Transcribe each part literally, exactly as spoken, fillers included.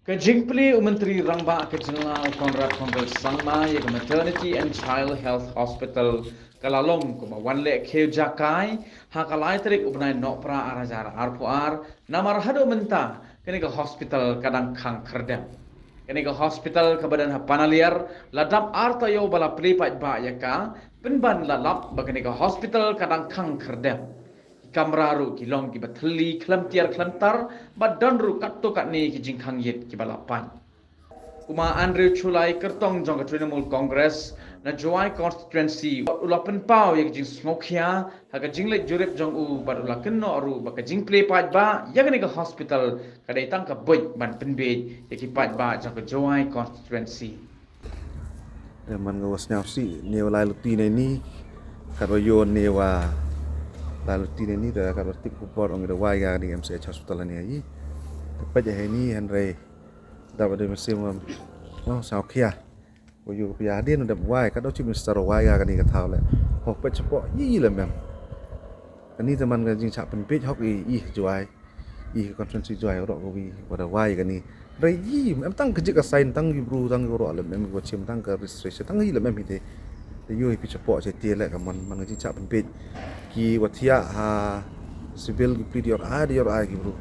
Ka jingplie u Myntri Rangbah ka jylla u Conrad Kongkal Sangma ïa ka Maternity and Child Health Hospital ka la long kumba wan leh khiew jaka ha ka lai tarik u bnai Nohprah ar hajar arphew ar, namar haduh mynta kane ka hospital ka dang khang khyrdem. Kane ka hospital kaba don ha Panaliar la dap ar taïew ba la plie paidbah ïa ka, pynban la lap ba kane ka hospital ka dang khang khyrdem. Ki kamra ruh ki long kiba thylli khlem tiar khlem tar, bad don ruh katto katne ki jingkhang ïit kiba la pait. U Ma Andrew Chulai, kyrtong jong ka Trinamool Congress na Jowai Constituency, u la pynpaw ïa ka jingsngewkhia ha ka jingleit jurip jong u bad u la kynnoh ruh ba ka jingplie paidbah ïa kane ka hospital ka dei tang ka buit ban pynbiej ïa ki paidbah jong ka Jowai Constituency. Te man ka wa sñiawsih ne wa lai luti ne ni, kat wa ïoh ne wa lai luti ne ni, te kat wa tip khubor ong da wai ka ni M C H hospital ne yi. Te peit ha ni hynrei da ba de mynsiem wa, oh, sñiawkhia. Wa ïoh pia hadien da wai, kat wa Chief Minister wai ka ni ka thaw le. Ho peit chapoh yi le mem. Kani te man ka jingchah pynbiej hok i, i Jowai. I constituency Jowai roh ka wi, wa da wai kani. Hynrei yi, em tang ka jik ka sign, tang ki bru, tang ki roh lem, em ki wa chim, tang ka registration, tang yi lem em hi te. Te ïoh hi phi chapoh che te le ka man, man ka jingchah pynbiej. Ki wa thiah ha civil ki pli dior ai, dior ai ki bru.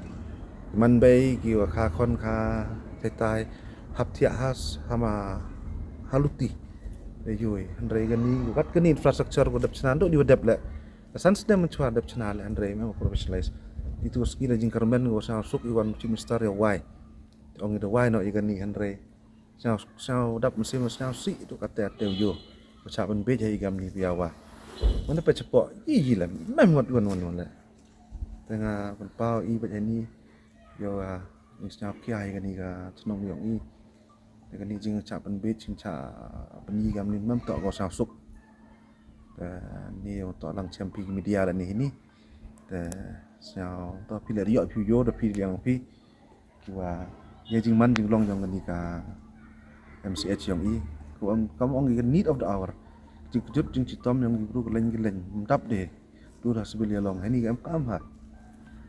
Man bei ki wa kha khon kha tai tai, hap thiah ha s-, ha ma, ha luti. Te ïoh hi, hynrei kani, kat kani infrastructure ko dep chna, do di wa dep le. Ka san snem mynchwa dep chna le hynrei me professionalize. Itu ski la jingkyrmen ko sñiaw suk i wan Chief Minister ïa wai. Te ong i da wai noh ïa kani hynrei. Sñiaw, sñiaw dap mynsiem sñiawsih tu kate ate u ïoh. Ko chah pynbiej ha i kam ni pia wa. Wan da peit chapoh, i yi lem, mem wat wan wan wan le. Te nga pynpaw i beit ha ni, ïoh, ah, i sñiawkhia ïa kani ka chnong yong i. Te kani jingchah pynbiej, jingchah pynyi kam ni mem toh ko sñiaw suk. Te ni ong toh lang chem phi ki media la ni hi ni. Te sñiaw toh phi le ïoh phi ïoh da phi liang phi. Ki wa ïa jingman jinglong jong kani ka M C H yong i. Ko ong kam ong i ka need of the hour. Jingkjut jingchitom yong ki bru ki leng ki leng. Mdap de. Dur ha civil ïa long. Hani ka em kam ha.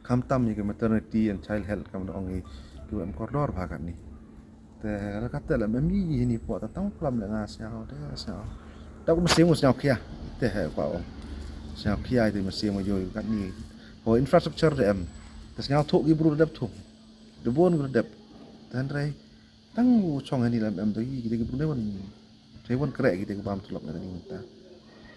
Kham tam ïa ka maternity and child health kam ong i. Ki wa em kordor bha kani. Te la kat te la mem yi ni po ta tang plam le nga sñiaw te sñiaw. Ta ko mynsiem sñiawkhia. Te he kwa ong. Sñiawkhia te mynsiem ïoh kat ni. Ho infrastructure te em. Te sñiaw thuk ki bru dep thuk. De bon ko dep. Te hynrei tang u chong hani la em te yi ki te ki bru ne wan. Te wan kreh ki te ki bam tulop ne ni ta.